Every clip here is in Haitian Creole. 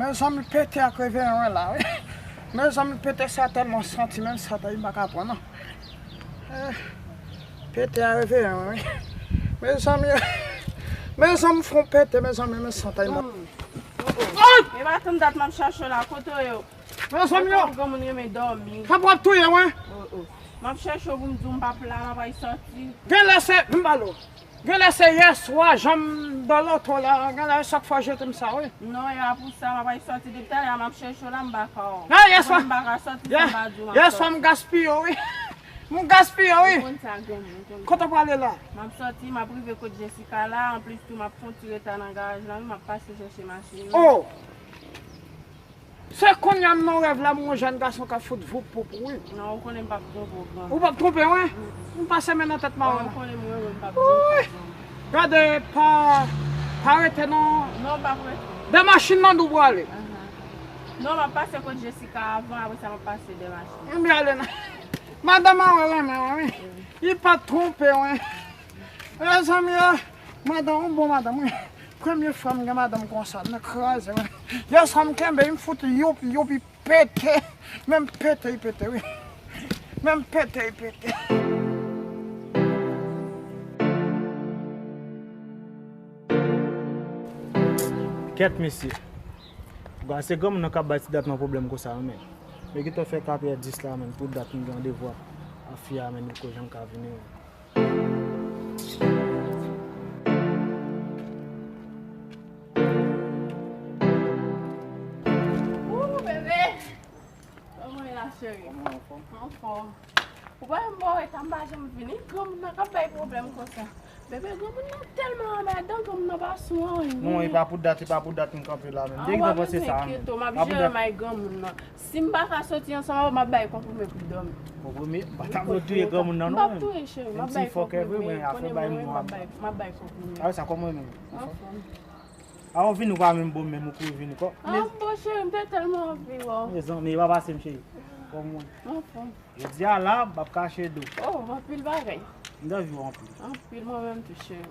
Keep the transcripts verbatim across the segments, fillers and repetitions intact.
Mezanmi, pete ak reveyon an la, wi. Mezanmi, pete sa tèlman santi, menm santa, m pa ka pran, non. Eh, pete a reveyon, wi. Mezanmi, mezanmi, fon pete, mezanmi, menm santa, m pa. E pa tann dat m ap chache w la, kote w ye? Mezanmi, yo. Granmoun renmen dòmi. Sa p ap touye, wi. M ap chache w pou m di w m p ap la, m ap al sòti. Genlè se, m pale w. Genlè se yèswa, jan m nan loto la, genlè e sa k fè w jete m sa, wi. Non, e pa pou sa, m ap al sòti depi talè a, m ap chèche w la, m pa ka wè w. Yèswa, m pa ka sòti san m pa di w m ap sòti. Yèswa m gaspiye w, wi. M gaspiye w, wi. Ou konn sa, granmoun, ou konn sa. Kote w prale la? M ap sòti, m ap rive kot Jessica la, anplis tou, m ap fè yon ti reta nan garaj la, wi, m ap pase chèche machin nan. Oh! Se kounye a m nan rèv la, m wè yon jèn gason k ap fout voup poup, wi. Non, ou konnen m p ap twonpe w, granmoun. Ou p ap twonpe, wi? M pase men nan tèt mawon. Ou konnen m renmen w, m p ap twonpe w, granmoun. Gade, pa, pa rete non. Non, m p ap rete. De machin nan nou prale. Non, m ap pase kot Jessica avan, apre sa m ap pase de machin. M ale nan. Madanm an renmen w, wi. Li p ap twonpe w, wi. Mezanmi, madanm, yon bon madanm, wi. Premye fwa m gen madanm konsa, nan kraze, wi. Yèswa m kenbe, m fout youp, youp, li pete. Menm pete, li pete, wi. Menm pete, li pete. Kèt, mesye. Gwa, se granmoun nan k ap bay ti dat nan pwoblèm konsa, wi, men. Men gentan fè katrè dis la, men, pou dat m gen randevou ak fi a, men, li poko janm ka vini, men. Ooh, bebe! Kòman w ye la, cheri? Kòman w anfòm? Anfòm. Ou pa wè m ba w eta, m pa janm vini. Granmoun nan k ap bay pwoblèm konsa. Bebe, granmoun nan tèlman anmèdan, granmoun nan pa sou anyen. Non, e pa pou dat, e pa pou dat m kanpe la menm. M te gentan panse sa menm. M ap jere may granmoun nan. Si m pa ka soti ansanm avè w, m ap bay konprime pou l dòmi. Konprime? M pa ta vle touye granmoun nan non. M p ap touye, cheri. M ap bay konprime. Konnen mwen, m ap bay, m ap bay konprime. A, sa kòman menm? Anfòm. Avan w vini, ou pa menm bon menm, ou kouri vini kò. Ah, bon, cheri, m te tèlman anvi wè w. Mezanmi, e pa pase m, cheri. Kòman w ye? Anfòm. Jodi a la, m p ap kache do. Oh, anpil bagay. M t anvi w anpil. Anpil, mwen menm tou, cheri.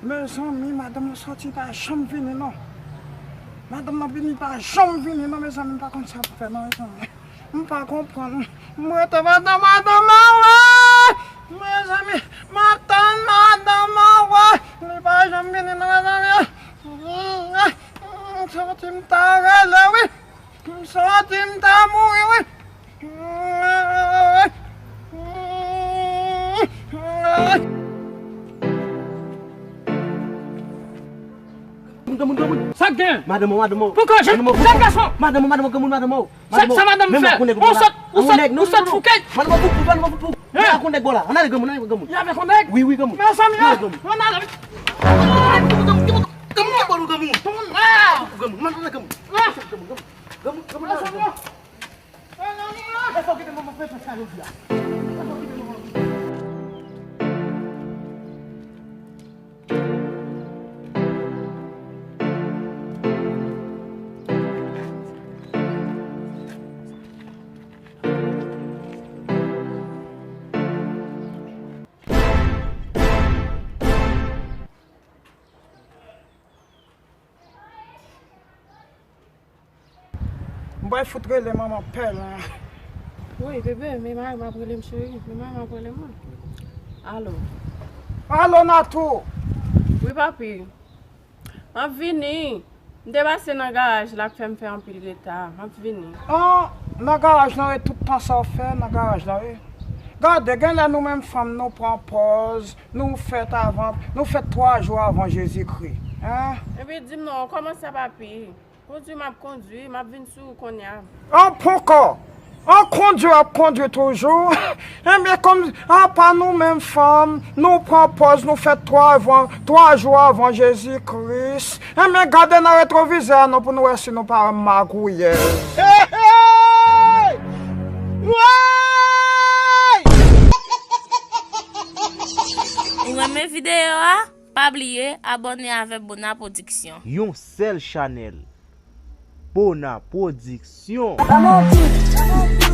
Mezanmi, madanm nan sòti pa janm vini non. Madanm nan vini pa janm vini non, mezanmi, m pa konn sa pou fè non, mezanmi. M pa konprann. M rete madanm, madanm an wè. Mezanmi, m ap tann madanm an wè. Li pa janm vini non, mezanmi. M sòti m ta rele wi. M sòti m ta mouri wi. Granmoun, granmoun, granmoun. Sa k gen? Madanm ou, madanm ou. Poukò jèn gason? Madanm ou, madanm ou, granmoun, madanm ou. Sa, sa madanm fè? Ou sot, ou sot, ou sot fouke? Madanm ou, poupou, madanm ou, poupou. Mwen ak yon nèg bò la. Ann ale, granmoun, ann ale, granmoun. Li avèk yon nèg? Wi, wi, granmoun. Mezanmi, ann ale. Granmoun, granmoun, granmoun, granmoun. Granmoun, ann ale, granmoun. Granmoun, granmoun, granmoun. Granmoun, granmoun, ann ale, granmoun. M pral fout rele manman pèlen an. Wi, bebe, men mari m ap rele m cheri. Men mari m ap rele m wi. Alo. Alo, Natou! Wi, papi. M ap vini. M te pase nan garaj la k fè m fè anpil reta. M ap vini. An, nan garaj lan wi, tout tan sa w fè nan garaj lan wi. Gade, genlè nou menm fanm, nou pran pòz, nou fèt avan, nou fèt twa jou avan Jezikri. Hein? Epi di m non, kòman sa, papi? Kondui m ap kondui, m ap vin sou ou kounye a. An ponkò! An kondui ap kondui toujou. Enben, kòm apa nou menm fanm, nou pran pòz, nou fèt twa avan, twa jou avan Jezi Kris. Enben, gade nan retwovizè a non pou nou wè si nou pa wè m magouyèz. Hey, hey! Woy! Ou renmen videyo a? Pa bliye abòne avèk Bona Production. Yon sèl chanèl. Bona Production. Ban mwen yon tit.